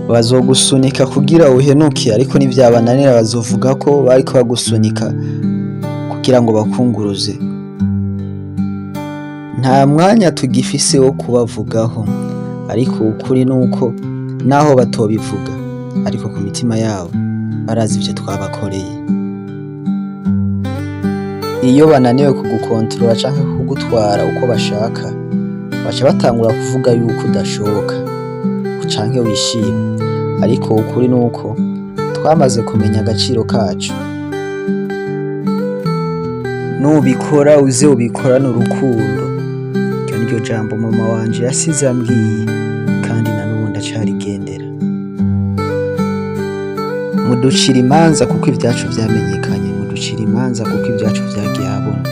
Bazogusunika kugira uhenuke, ariko nivyabananira bazovuga ko bariko bagusunika kugira ngo bakunguruze. Nta mwanya tugifise wo kubavugaho, ariko ukuri nuko naho batobivuga, ariko ku mitima yabo barazi ivyo twabakoreye. Iyo bananiwe kugukontorora canke kugutwara uko bashaka, baca batangura kuvuga yuko udashoboka canke wishima, ariko ukuri nuko twamaze kumenya agaciro kacu. Nubikora uze ubikorane urukundo. Iryo niryo jambo mama wanje yasize ambwiye, kandi na n'ubu ndacarigendera. Muducira imanza kuko ivyacu vyamenyekanye, muducira imanza kuko ivyacu vyagiye ahabona,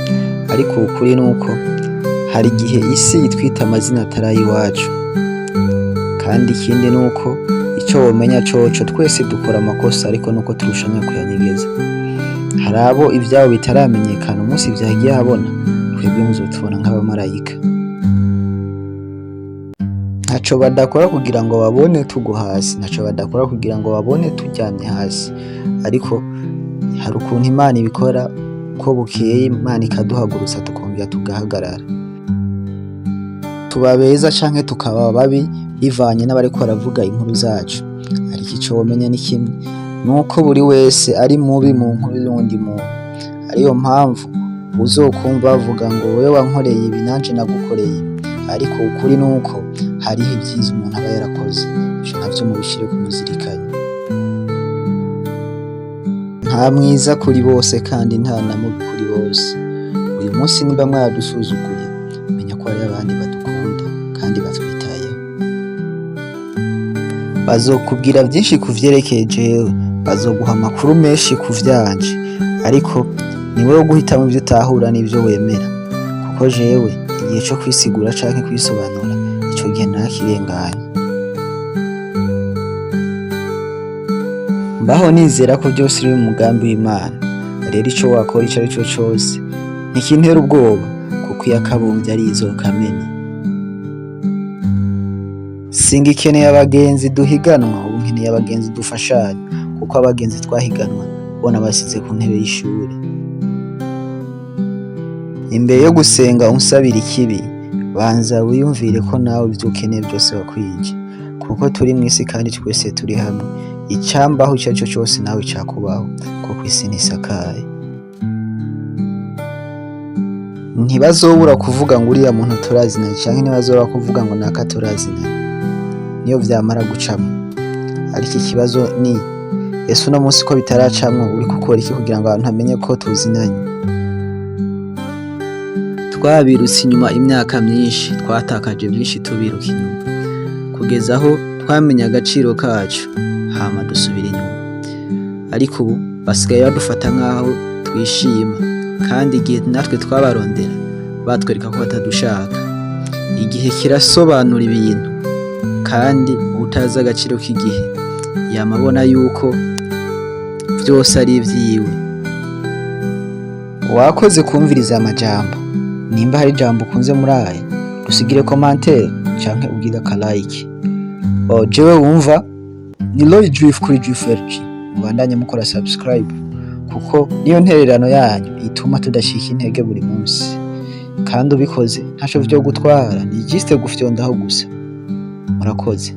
ariko ukuri nuko hari igihe isi itwita amazina atari ayiwacu. Kandi ikindi nuko ico womenya coco, twese dukora amakosa, ariko nuko turushanya kuyanyegeza. Hari abo ivyabo bitaramenyekana, umunsi vyagiye ahabona twebwe muzotubona nk'abamarayika. Ntaco badakora kugira ngo babone tugwa hasi, ntaco badakora kugira ngo babone turyamye hasi, ariko hari ukuntu Imana ibikora, uko bukeye Imana ikaduhagurutsa tukongera tugahagarara. Tuba beza canke tukaba babi bivanye n'abariko baravuga inkuru zacu, ariko ico womenya ni kimwe, nuko buri wese ari mubi mu nkuru y'uwundi muntu. Ariyo mpamvu uzokumva bavuga ngo wewe wankoreye ibi, nanje nagukoreye ibi, ariko ukuri nuko hariho ivyiza umuntu aba yarakoze, ivyo navyo mubishire ku muzirikanyi. Nta mwiza kuri bose kandi nta na mubi kuri bose. Uyu munsi nimba mwaradusuzuguye, menya ko hariho abandi badukunda kandi batwitayeho. Bazokubwira vyinshi kuvyerekeye jewe, bazoguha amakuru menshi ku vyanje, ariko ni wewe guhitamwo ivyo utahura n'ivyo wemera, kuko jewe igihe co kwisigura canke kwisobanura ico gihe narakirenganye. Mbaho nizera ko vyose biri mu mugambi w'Imana. Rero ico wakora ico arico cose ntikintera ubwoba, kuko iyakabumvye ariyo izokamena. Singikeneye abagenzi duhiganwa, ubu nkeneye abagenzi dufashanya, kuko abagenzi twahiganwa bo nabasize ku ntebe y'ishure. Imbere yo gusenga unsabira ikibi, banza wiyumvire ko nawe ivyo ukeneye vyose wakwije, kuko turi mw'isi kandi twese turi hamwe. Icambaho ico arico cose nawe cakubaho, kuko isi ntisakaye. Ntibazobura kuvuga ngo uriya muntu turazinanye, canke ntibazobura kuvuga ngo naka turazinanye, niyo vyamara gucamwo. Ariko ikibazo ni ese uno munsi ko bitaracamwo, uriko ukora iki kugira ngo abantu bamenye ko tuzinanye? Twabirutse inyuma imyaka myinshi, twatakaje vyinshi tubiruka inyuma, kugeza aho twamenye agaciro kacu, hama dusubira inyuma. Ariko ubu basigaye badufata nk'aho twishima, kandi igihe natwe twabarondera batwereka ko batadushaka. Igihe kirasobanura ibintu, kandi uwutazi agaciro k'igihe yama abona yuko vyose ari ivyiwe. Wakoze kumviriza amajambo. Nimba hari ijambo ukunze muri aya, dusigire commentaire canke ugire aka like. Jewe wumva ni Roy Drift kuri Drift LG. Mubandanye mukora subscribe, kuko niyo ntererano yanyu ituma tudacika intege buri munsi. Kandi ubikoze ntaco vyo gutwara, ni juste gufyondaho gusa. Murakoze.